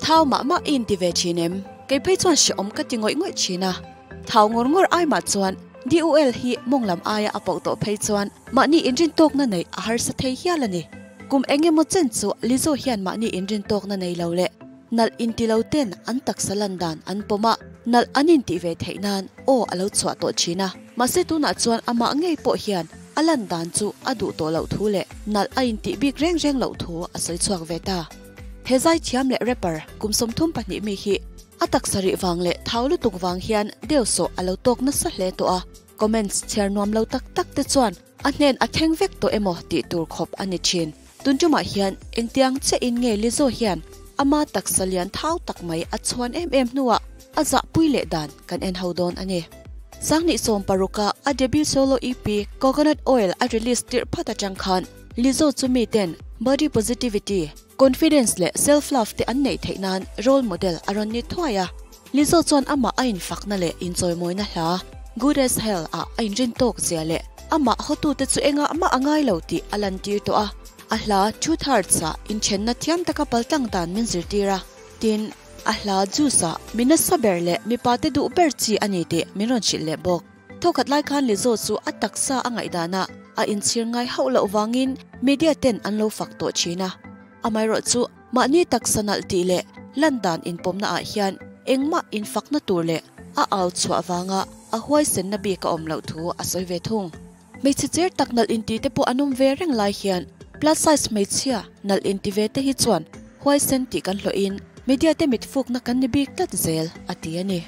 Thau mah mah i inti ve thin em? Kei phei chuan hrehawm ka ti ngawih ngawih thin a. Thau ngawr ngawr ai mah chuan DUL hi mawng lam aia a poh tawh phei chuan mahni inrin tawkna neih a harsa thei hial a ni. Kum eng emaw chen chu Lizzo hian mahni inrin tawkna nei lo leh nalh inti lo ten an taksa lan dan an pawm a, nalh an intih ve theih nan aw a lo chhuah tawh thin a. Mahse tunah chuan amah ngei pawh hian a lan dan chu a duh tawh loh thu leh nalh a intih bik reng reng loh thu a sawi chhuak ve ta. He zaithiam leh rapper kum 32 mi hi a taksa rih vang leh thau lutuk vang hian deu sawh a lo tawk nasa hle tawh a, comments chhiar nuam lo tak tak te chuan a hnen a thleng vek tawh emaw tih tur khawp a ni thin. Tun tumah hian engtiang chiah in nge Lizzo hian ama taksa lian thau tak mai a chhuan em em hnuah a zahpui leh dan kan en ho dawn a ni. Sanghnih 16 a a debut solo EP Coconut Oil a release tirh phat atang khan Lizzo chu miten body positivity, confidence leh self love te an neih theih nan role model a rawn ni thuai a. Lizzo chuan amah a infakna leh inchawimawina hla Good as Hell ah a inrin tawk zia leh amah hawtute chu engah mah a ngai lo tih a lantir tawh a. A hla Truth Hurts ah inthenna thiam taka paltlang dan min zirtir a, tin, a hla Juice ah mi nasa ber leh mipate duh ber chi a ni tih min rawn hrilh leh bawk. Thawkhat lai khan Lizzo chu a taksa a ngaihdanah a inchhir ngai hauh loh vangin media ten an lo fak tawh thin a. Amaherawhchu mahni taksa nalh tih leh lan dan inpawmna ah hian engmah infakna tur leh a au chhuah vanga a huaisenna bik a awm loh thu a sawi ve thung. Hmeichhe cher tak nalh inti te pawh an awm ve reng lai hian plus size hmeichhia nalh inti ve te hi chuan huaisen tih kan hlawhin media te mitfukna kan ni bik tlat zel a ti a ni.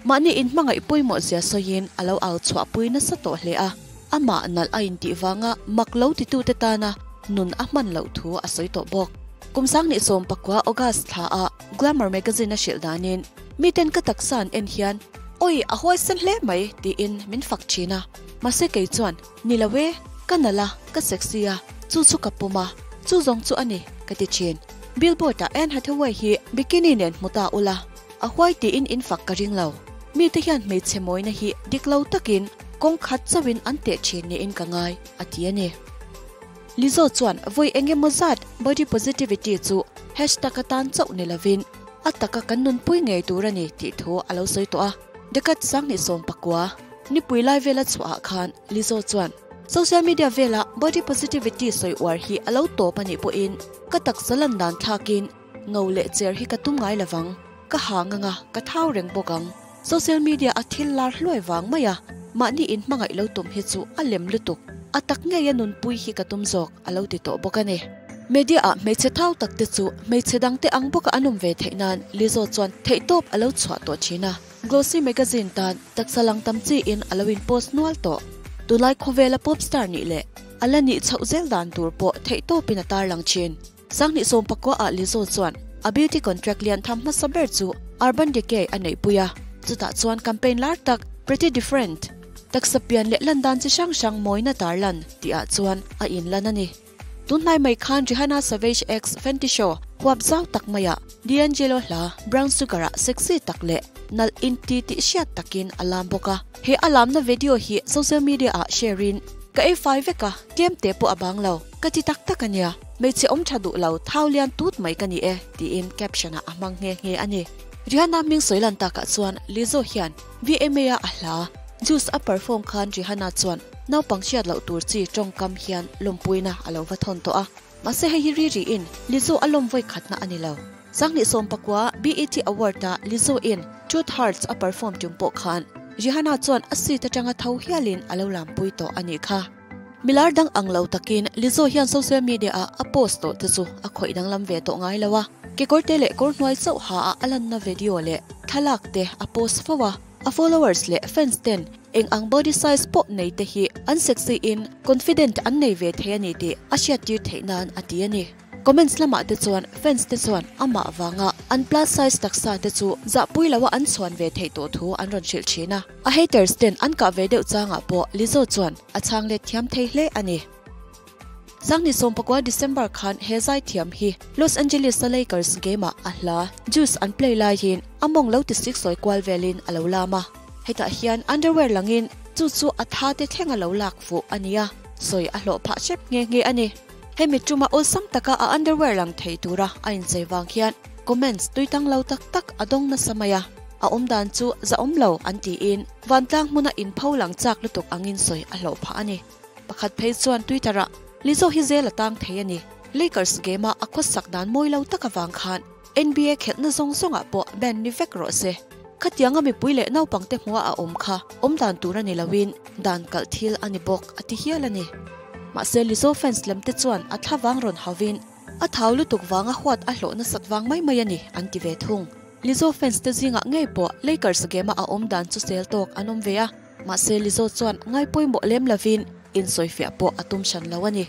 Mahni inhmangaih pawimawh zia sawiin a lo au chhuahpui nasa tawh hle a, amah nalh a intih vanga mak lo titute tana nun a hman loh thu a sawi tawh bawk. Kum 2019 August thla ah Glamour magazine a hrilh danin, Miten ka taksa an en hian, Awi, a huaisen hle mai, tiin min fak thin a. Mahse kei chuan, Ni lo e, ka nalh a, ka sexy a, chu chu ka pawm a, chu zawng chu a ni, ka ti thin. Billboard-ah Anne Hathaway hi bikini nen hmu ta ula. A huai tiin in fak ka ring lo. Mite hian hmeichhe mawina hi dik lo takin kawng khat chauhin an teh thin niin ka ngai, a ti a ni. Lizzo chuan vawi eng emaw zat body positivity chu hashtag atan chauh ni lovin a taka kan nunpui ngei tur a ni tih thu a lo sawi tawh a. Dekat 2019 nipui lai vela chhuahah khan Lizzo chuan social media vela body positivity sawi uar hi a lo tawp a nih pawhin ka taksa lan dan thlakin Ngo leh cher hi ka tum ngai lovang, ka ha ngang a, ka thau reng bawk ang. Social media a thil lar hluai vang mai a, mahni in hmangaih lo tum hi chu a lem lutuk, a tak ngei a nunpui hi ka tum zawk a lo ti tawh bawk a ni. Media ah hmeichhe thau tak te chu hmeichhe dang te ang bawka an awm ve theih nan Lizzo chuan theihtawp a lo chhuah tawh thin a, Glossy magazine tan taksa lang tam chi in a lo in post nual tawh. Tunlai khawvela pop star nih leh a la nih chhoh zel dan tur pawh theihtawpin a tarlang thin. 2019 ah Lizzo chuan a beauty contract lian tham hmasa ber chu Urban Decay a neihpui a, chutah chuan campaign lar tak Pretty Different, taksa pian leh lan dan chi hrang hrang mawina tarlan tihah chuan a inlan a ni. Tunhnai mai khan Rihanna Savage X Fenty Show huap zau tak maiah D'Angelo hla Brown Sugar-ah sexy tak leh nalh inti tih hriat takin a lam bawk a. He a lamna video hi social media-ah share-in, Ka ei fai vek a, tlem te pawh a bang lo. Ka ti tak tak a nia, hmeichhe awm tha duh lo, thau lian tut mai ka ni e, tiin caption ah a hmang nghe nghe a ni. Rihanna hming sawi lan takah chuan Lizzo hian VMA a a hla Juice a perform khan Rihanna chuan naupang hriat loh tur chi tawngkam hian lawmpuina a lo va thawn tawh a. Mahse hei hi ri riin Lizzo a lawm vawi khatna a ni lo. 2019 BET Award ah Lizzo in Truth Hurts a perform tum pawh khan Rihanna chuan a seat atanga tho hialin a lo lampui tawh a nih kha. Milar dang ang lo takin Lizzo hian social media ah a post tawh te chu a khawih danglam ve tawh ngai lo a, kekawr te leh kawr hnuai chauh ha ah a lanna video leh thlalak te a post fo a, a followers leh fans ten eng ang body size pawh nei te hi an sexy in confident an nei ve thei a ni tih a hriattir theih nan a ti a ni. Comments lamah te chuan fans te chuan amah vanga an plus size taksa te chu zahpui loa an chhuan ve theih tawh thu an rawn hrilh thin a. A haters ten an kah ve deuh changah pawh Lizzo chuan a chhang let thiam thei hle a ni. 2019 December khan he zaithiam hi Los Angeles a Lakers game ah a hla Juice an play laiin a mawng lo ti sik sawi kual velin a lo lam a. Hetah hian underwear langin chu chu a tha te thleng a lo lak fuh a nia, sawi a hlawh phah hrep nghe nghe a ni. Hemi tuma awlsam taka a underwear lang thei tura a inchei vang hian comments tuitang lo tak tak a dawng nasa mai a, a awmdan chu zahawm lo an tiin vantlang hmuna inpho lang chak lutuk angin sawi a hlawh phah a ni. Pakhat phei chuan Twitter-ah, Lizzo hi zel a tang thei a ni. Lakers game-a a khawsak dan mawi lo tak avang khan NBA khelhna zawng zawngah pawh ban ni vek rawh se. Khatianga mipui leh naupangte hmuha a awm kha awmdan tur a ni loin dan kalh thil a ni bawk a ti hial a ni. Mahse Lizzo fans lemte chuan a thlavang rawn hauvin a thau lutuk vanga huat a hlawh nasat vang mai mai a ni an ti ve thung. Lizzo fans te zingah ngei pawh Lakers game-a a awmdan chu sel tawk an awm ve a, mahse Lizzo chuan ngaipawimawh lem lovin insawifiah pawh a tum hran lo a ni.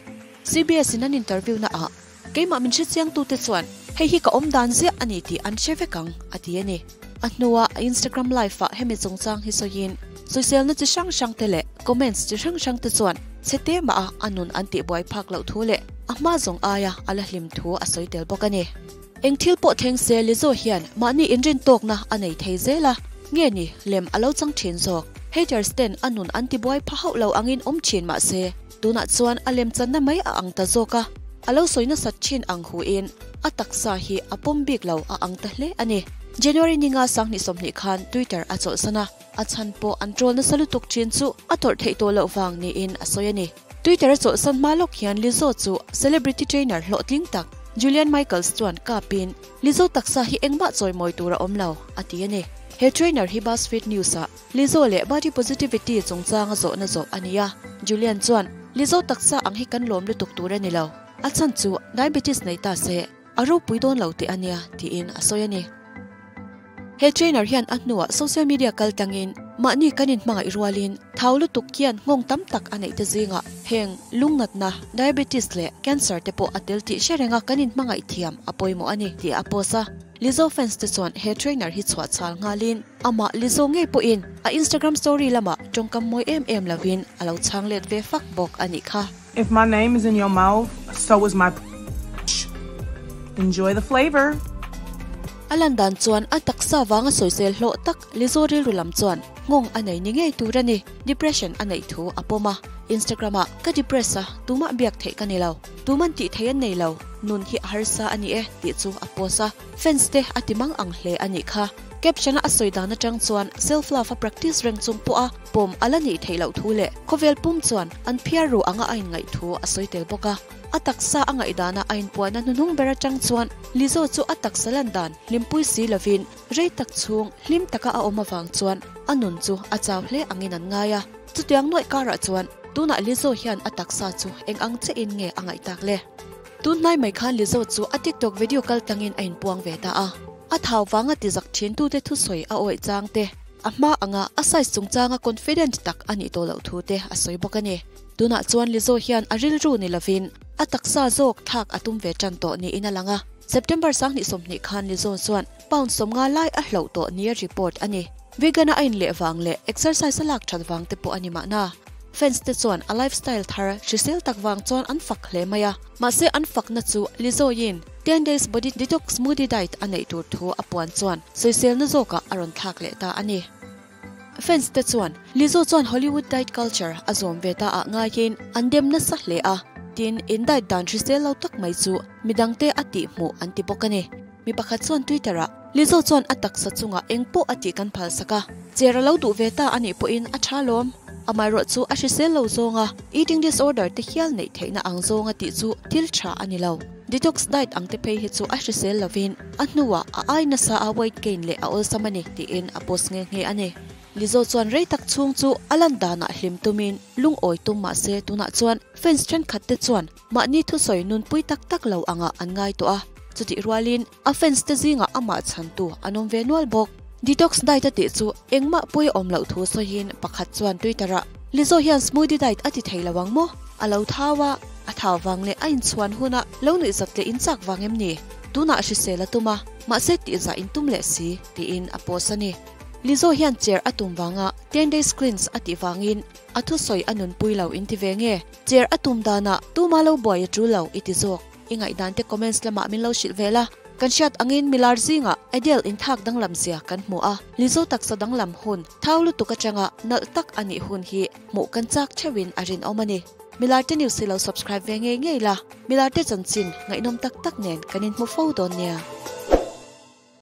CBS in an interview na ah Keimah min hrechiangtute chuan hei hi ka awm dan ziah a ni tih an hre vek ang, a ti a ni. A hnuah a Instagram live ah hemi chungchang hi sawiin sawiselna chi hrang hrang te leh comments chi hrang hrang te chuan chhe te mah a a nun an tihbuai phak loh thu leh a hma zawng aia a la hlim thu a sawi tel bawk a ni. Eng thil pawh thleng se Lizzo hian mahni inrintawkna a nei thei zel a, nge ni lem a lo chang thin zawk. Haters ten a nun an tibuai pha hauh lo angin awm thin mah se, Tunah chuan a lemchanna mai a ang ta zawk a, a lo sawi nasat thin ang huin a taksa hi a pawm bik lo a ang ta hle a ni. January ninga 2020 khan Twitter a chawlhsan a, a chhan pawh an troll nasa lutuk thin chu a tawrh theih tawh loh vang niin a sawi a ni. Twitter a chawlhsan hma lawk hian Lizzo chu celebrity trainer hlawhtling tak Julian Michaels chuan kapin Lizzo taksa hi engmah chawimawi tur a awm lo, a ti a ni. He trainer hi BuzzFeed News-ah Lizzo leh body positivity chungchanga zawhna zawh a ni a, Julian chuan, Lizzo taksa ang hi kan lawm lutuk tur a ni lo, a chhan chu diabetes nei ta se, a ropui dawn lo teh a nia, tiin a sawi a ni. He trainer hian a hnuah social media kal tlangin mahni kan inhmangaih rualin thau lutuk hian nghawng tam tak a neih te zingah heng lungnatna, diabetes leh cancer te pawh a tel tih hre renga kan inhmangaih thiam a pawimawh a ni tih a post a. Lizzo fans te chuan he trainer hi chhuah chhal nghalin amah Lizzo ngei pawhin a Instagram story lamah tawngkam mawi em em lovin a lo chhang let ve fak bawk a nih kha. If my name is in your mouth, so is my Enjoy the flavor! A lan dan chuan a taksa vanga sawisel hlawh tak Lizzo rilru lam chuan nghawng a nei ni ngei tur a ni. Depression a neih thu a pawm a, Instagram ah ka depress a, tumah biak theih ka ni lo. Tuman tih theih an nei lo, nun hi a harsa a ni e tih chu a post a, fans te a ti mang ang hle a nih kha. Caption a a sawi dan atang chuan self love a practice reng chung pawh a pawm a la nih theih loh thu leh khawvel pum chuan an phiar ru anga a inngaih thu a sawi tel bawk a. A taksa a ngaihdan a a inpuahna hnuhnung ber atang chuan Lizzo chu a taksa lan dan hlimpui si lovin rei tak chhung hlim taka a awm avang chuan a nun chu a chau hle angin an ngai a. Chutiang nuaih karah chuan tunah Lizzo hian a taksa chu eng ang che in nge a ngaih tak le? Tun hnai mai khan Lizzo chu a TikTok video kal tlangin a inpuang ve ta a. A thau vanga ti zak thin tute thusawi a awih chang te, a hma anga a size chungchanga confident tak a nih tawh loh thu te a sawi bawk a ni. Tunah chuan Lizzo hian a rilru ni lovin a taksa zawk thlak a tum ve tan tawh niin a lang a. September 2020 khan Lizzo chuan pound 50 lai a hloh tawh nia report a ni. Vegan-a a inleh vang leh exercise a lak that vang te pawh a ni mahna. Fans te chuan a lifestyle thar hrisel tak vang chuan an fak hle mai a. Mahse an fakna chu Lizzo-in 10 days body detox smoothie diet a neih tur thu a puan chuan sawiselna zawkah a rawn thlak leh ta a ni. Fans te chuan Lizzo chuan Hollywood diet culture a zawm ve ta ah ngaiin an dem nasa hle a, tin in diet dan hrisel lo tak mai chu midangte a tihhmuh an ti bawk a ni. Mi pakhat chuan Twitter ah, Lizzo chuan a taksa chungah eng pawh a tih kan phalsak a, cher a lo duh ve ta a nih pawhin a tha lawm. Amaherawh chu a hrisel lo zawnga eating disorder te hial neih theihna ang zawnga tih chu thil tha a ni lo. Detox diet ang te phei hi chu a hrisel lovin a hnuah a ai nasa a weight gain leh a awlsam a ni tiin a post nghe nghe a ni. Lizzo chuan rei tak chhung chu a lan danah hlim tumin lungawi tum mah se tunah chuan fans thenkhat te chuan Mahni thusawi nunpui tak tak lo angah an ngai tawh a, chutih rualin a fans te zingah amah chhantu an awm ve nual bawk. Detox diet a tih chu engmah pawi a awm loh thu sawiin pakhat chuan Twitter ah, Lizzo hian smoothie diet a ti thei lo ang maw? A lo thau a, a thau vang leh a inchhuan huna lo nuih zat leh inchak vang em ni? Tunah hrisel a tum a, mahse tihzah intum leh si, tiin a post a ni. Lizzo hian cher a tum vanga 10 days cleanse a tih vangin a thusawi a nunpui lo inti ve nge? Cher a tum danah tuma lo buai a tul lo i ti zawk. I ngaihdan te comments lamah min lo hrilh ve la. Kan hriat angin milar zingah Adele inthak danglam zia kan hmu a, Lizzo taksa danglam hun thau lutuk atanga nalh tak a nih hun hi hmuh kan chak theuhin a rinawm a ni. Milarte News hi lo subscribe ve ngei ngei la, Milarte chanchin ngaihnawm tak tak nen kan inhmu fo dawn nia.